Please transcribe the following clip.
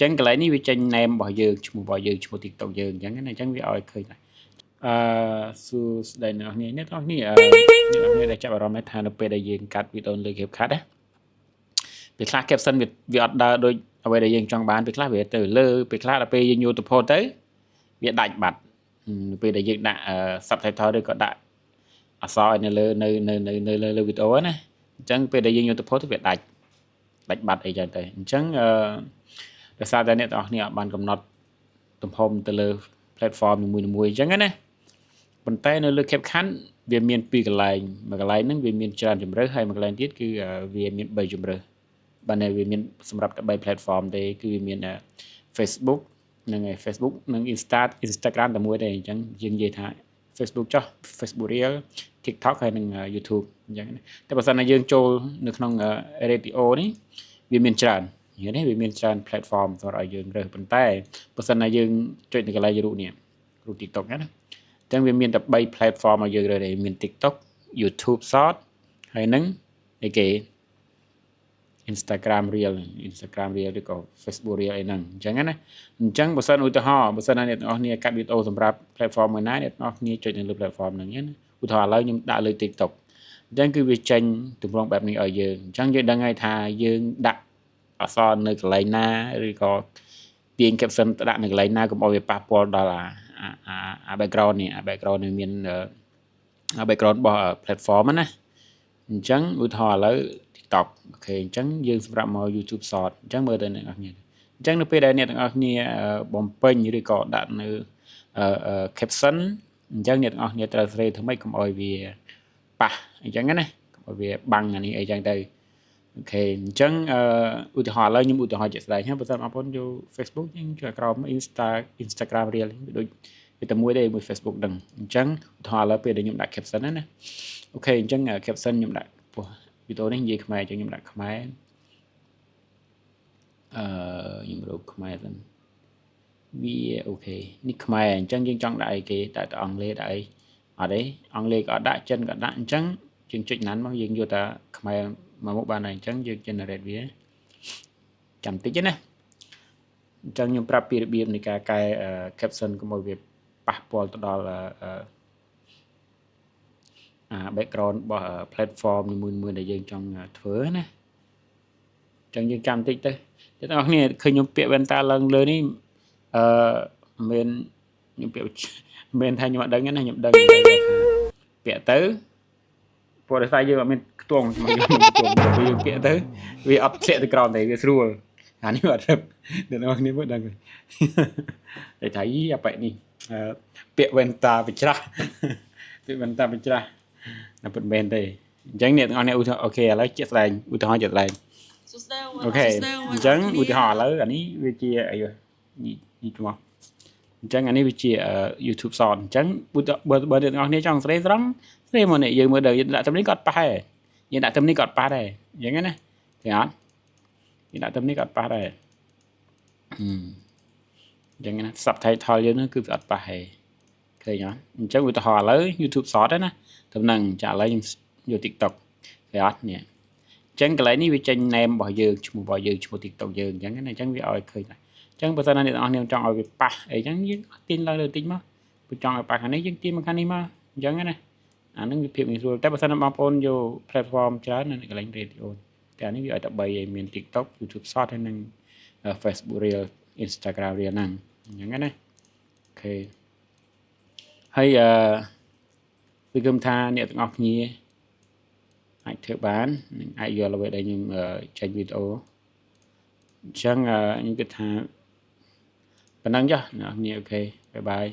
ចឹងកន្លែងនេះវាចេញ name របស់យើងឈ្មោះរបស់យើងឈ្មោះ TikTok យើងអញ្ចឹងណាអញ្ចឹងវាឲ្យឃើញដែរអឺសួស្តីអ្នកនរគ្នាអ្នកនរគ្នាអឺអ្នកនរគ្នាដែលចាប់អារម្មណ៍ថានៅពេលដែលយើងកាត់វីដេអូលើ CapCut ណាពេលខ្លះ caption វាវាអត់ដើរដូចអ្វីដែលយើងចង់បានពេលខ្លះវាទៅលើពេលខ្លះដល់ពេលយើងយកទៅផុសទៅវាដាច់បាត់នៅពេលដែលយើងដាក់ subtitle ឬក៏ដាក់អក្សរនៅលើនៅនៅនៅនៅលើវីដេអូណាអញ្ចឹងពេលដែលយើងយកទៅផុសទៅវាដាច់ដាច់បាត់អីចឹងទៅអញ្ចឹងអឺដោយសារតែអ្នកទាំងអស់គ្នាអត់បានកំណត់ទំហំទៅលើ platform នីមួយៗអញ្ចឹងណាប៉ុន្តែនៅលើ CapCut វាមានពីរកន្លែងមួយកន្លែងហ្នឹងវាមានច្រើនជម្រើសហើយមួយកន្លែងទៀតគឺវាមាន3ជម្រើសបាទវាមានសម្រាប់តែ3 platform ទេគឺវាមាន Facebook ហ្នឹងហើយ Facebook និង Instagram តែមួយទេអញ្ចឹងយើងនិយាយថា Facebook ចុះ Facebook Reel TikTok ហើយនិង YouTube អញ្ចឹងតែបើសិនណាយើងចូលនៅក្នុង radio នេះវាមានច្រើននេះវាមានច្រើន platform សម្រាប់ឲ្យយើងរើសប៉ុន្តែបើសិនណាយើងចុចនៅកន្លែងរូបនេះរូប TikTok ណាអញ្ចឹងវាមានតែ3 platform ឲ្យយើងរើសទេមាន TikTok, YouTube Short ហើយនឹងអីគេ Instagram Reel, Instagram Reel ឬក៏ Facebook Reel អីហ្នឹងអញ្ចឹងណាអញ្ចឹងបើសិនឧទាហរណ៍បើសិនណាអ្នកទាំងអស់គ្នាកាត់វីដេអូសម្រាប់ platform មួយណាអ្នកទាំងអស់គ្នាចុចនៅលើ platform ហ្នឹងណាឧទាហរណ៍ឥឡូវខ្ញុំដាក់លើ TikTok អញ្ចឹងគឺវាចេញទម្រង់បែបនេះឲ្យយើងអញ្ចឹងយើងដឹងហើយថាយើងដាក់អក្សរនៅកន្លែងណាឬក៏ទាញ caption ទៅដាក់នៅកន្លែងណាកុំឲ្យវាប៉ះពាល់ដល់អាអាអា background នេះអា background នេះមានអា background របស់ platform ណាអញ្ចឹងឧទាហរណ៍ឥឡូវ TikTok OK អញ្ចឹងយើងសម្រាប់មក YouTube Short អញ្ចឹងមើលទៅអ្នកនរគ្នាអញ្ចឹងនៅពេលដែលអ្នកទាំងអស់គ្នាបំពេញឬក៏ដាក់នៅ caption អញ្ចឹងអ្នកទាំងអស់គ្នាត្រូវស្រេធ្វើម៉េចកុំឲ្យវាប៉ះអញ្ចឹងណាកុំឲ្យវាបាំងអានេះអីចឹងទៅ OK អញ្ចឹងអឺឧទាហរណ៍ឥឡូវខ្ញុំឧទាហរណ៍ជាក់ស្ដែងហ្នឹងបើសិនបងប្អូនយក Facebook យើងជួយក្រោម Instagram Reel វាដូចវាតែមួយទេមួយ Facebook ដឹងអញ្ចឹងឧទាហរណ៍ឥឡូវពេលដែលខ្ញុំដាក់ caption ណាណា OK អញ្ចឹង caption ខ្ញុំដាក់ពោះវីដេអូនេះនិយាយខ្មែរអញ្ចឹងខ្ញុំដាក់ខ្មែរអឺខ្ញុំរកខ្មែរសិនវា OK នេះខ្មែរអញ្ចឹងយើងចង់ដាក់អីគេដាក់តែអង់គ្លេសដាក់អីអត់ទេអង់គ្លេសក៏អត់ដាក់ចិនក៏ដាក់អញ្ចឹងយើងចុចណាន់មកយើងយកតែខ្មែរមកមុខបានហើយអញ្ចឹងយើង generate វាចាំតិចណាអញ្ចឹងខ្ញុំប្រាប់ពីរបៀបនៃការកែ caption កុំឲ្យវាប៉ះពាល់ទៅដល់អា background របស់ platform នីមួយៗដែលយើងចង់ធ្វើណាអញ្ចឹងយើងចាំតិចទៅអ្នកទាំងអស់គ្នាឃើញខ្ញុំពាក់វ៉ែនតាឡើងលើនេះអឺមិនខ្ញុំពាក់មិនថាខ្ញុំអត់ដឹងទេណាខ្ញុំដឹងតែថាពាក់ទៅព្រោះដោយសារយើងអត់មានខ្ទង់មកយើងមានខ្ទង់ពេលយើងពាក់ទៅវាអត់ធ្លាក់ទៅក្រោមទេវាស្រួលអានេះអត់រឹបអ្នកនរគ្នាមើលដឹងតែថាយីអាប៉ែនេះពាក់វ៉ែនតាបច្រាស់ពាក់វ៉ែនតាបច្រាស់ណាពិតមែនទេអញ្ចឹងអ្នកទាំងអស់គ្នាឧទាហរណ៍ OK ឥឡូវជាក់ស្ដែងឧទាហរណ៍ជាក់ស្ដែង សួស្តី OK អញ្ចឹងឧទាហរណ៍ឥឡូវអានេះវាជាអីនេះនេះឈ្មោះអញ្ចឹងអានេះវាជា YouTube Short អញ្ចឹងបើបើអ្នកទាំងអស់គ្នាចង់ស្រីស្រង់ស្រីមកនេះយើងមើលដល់យើងដាក់ទៅនេះក៏អត់ប៉ះដែរយើងដាក់ទៅនេះក៏អត់ប៉ះដែរអញ្ចឹងណាឃើញអត់យើងដាក់ទៅនេះក៏អត់ប៉ះដែរអញ្ចឹងណា subtitle យើងហ្នឹងគឺវាអត់ប៉ះទេឃើញអត់អញ្ចឹងឧទាហរណ៍ឥឡូវ YouTube Short ណាតំណឹងចាឥឡូវខ្ញុំយក TikTok ឃើញអត់នេះអញ្ចឹងកន្លែងនេះវាចេញ name របស់យើងឈ្មោះរបស់យើងឈ្មោះ TikTok យើងអញ្ចឹងណាអញ្ចឹងវាឲ្យឃើញដែរអញ្ចឹងបើសិនណាអ្នកទាំងអស់គ្នាចង់ឲ្យវាប៉ះអីចឹងយើងទាញឡើងលើតិចមកបើចង់ឲ្យប៉ះខាងនេះយើងទាញមកខាងនេះមកអញ្ចឹងណាអាហ្នឹងវាភាពងាយស្រួលតែបើសិនណាបងប្អូនយក platform ច្រើននៅកន្លែង radio តែអានេះវាឲ្យតែ3ឯងមាន TikTok, YouTube Short ហើយនិង Facebook Reel, Instagram Reel ហ្នឹងអញ្ចឹងណា OK ហើយអឺគឺគំថាអ្នកទាំងអស់គ្នាអាចធ្វើបាននិងអាចយល់អ្វីដែលខ្ញុំចេញវីដេអូអញ្ចឹងខ្ញុំគិតថាប៉ុណ្ណឹងចុះអ្នកនរគ្នា OK bye bye.